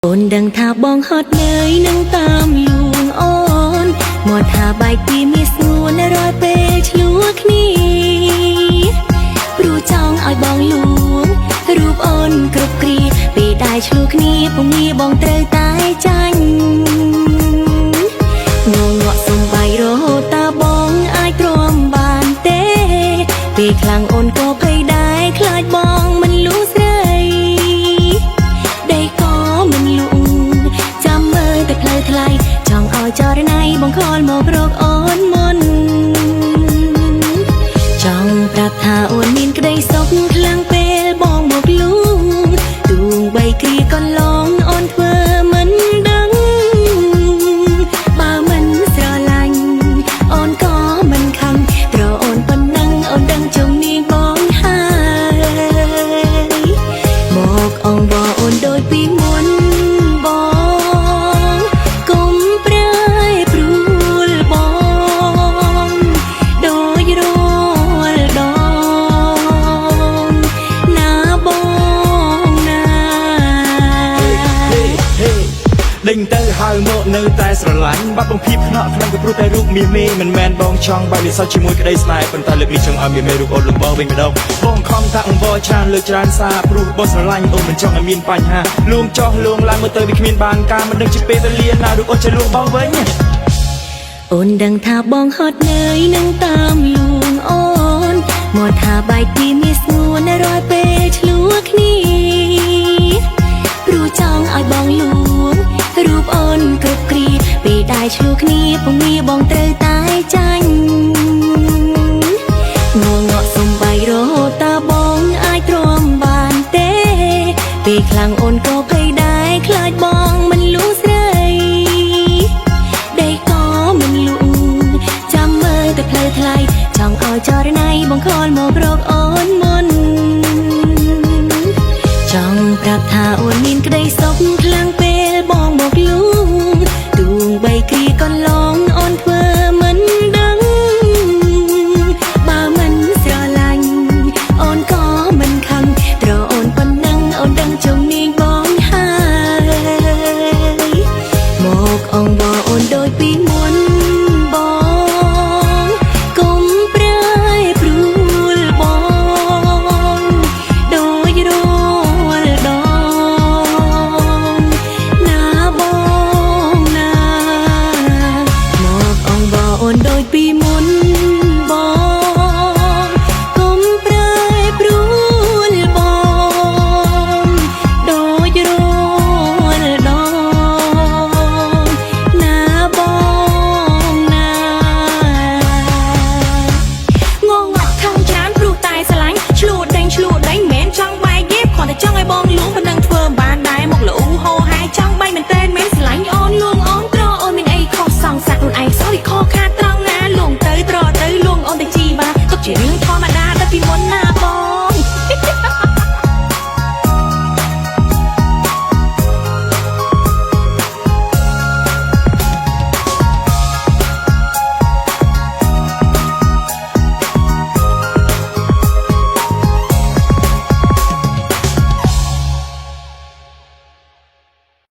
អូនដឹងថាបងហត់នឿយនឹងតាមលួងអូនមកថាបែកពីមានស្ងួនរាល់ពេលឆ្លោះគ្នាព្រោះចង់ឲ្យបងលួងរូបអូនគ្រប់គ្រាពេលដែលឆ្លោះគ្នាពុំងាបងត្រូវតែចាញ់ងងក់សំបាយរហូតតាបងអាចទ្រាំបានទេពេលខ្លាំងអូនក៏ភ័យដែរខ្លាចបងមិនលួងស្រី ដីក៏មិនលួងចាំមើលតែផ្លូវថ្លៃចង់ឲ្យចរណៃបងខលមករកអូនមុនចង់ប្រាប់ថាអូនមានក្តីសុខខ្លាំងពេលបងមកលួងទូងបីគ្រាកន្លងអូនធ្វើមិនដឹងបើមិនស្រឡាញ់អូនក៏មិនខឹងត្រូវអូនប៉ុណ្ណឹងអូនដឹងជំនាញបងហើយ មកអងវអូនដូចពីមុនបងកុំប្រែប្រួលបងដោយរាល់ដងណាបងណា ហេដេញទៅហៅមកនៅតែស្រឡាញ់បាត់បងភាពខ្នក់ខ្លាំងក៏ព្រោះតែរូបមាសមេមិនមែនបងចង់បែកលិសោជាមួយក្តីស្នេហ៍ប៉ុន្តែលើកនេះចង់ឲ្យមាសមេរូបអូនលំបងវិញម្ដងបងខំថាអង្វរច្រើនលើកច្រើនសារព្រោះបងស្រឡាញ់អូនមិនចង់ឲ្យមានបញ្ហាលួងចោះលួងឡើងមើលទៅវាគ្មានបានការមិនដឹងជាពេលវេលាណារូបអូនចេះលួងបងវិញ អូនដឹងថាបងហត់នឿយនឹងតាមលួងអូនមកថាបែកពីមានស្ងួនរាល់ពេលឆ្លោះគ្នាព្រោះចង់ឲ្យបងលួងរូបអូនគ្រប់គ្រាពេលដែលឆ្លោះគ្នាពុំងាបងត្រូវតែចាញ់។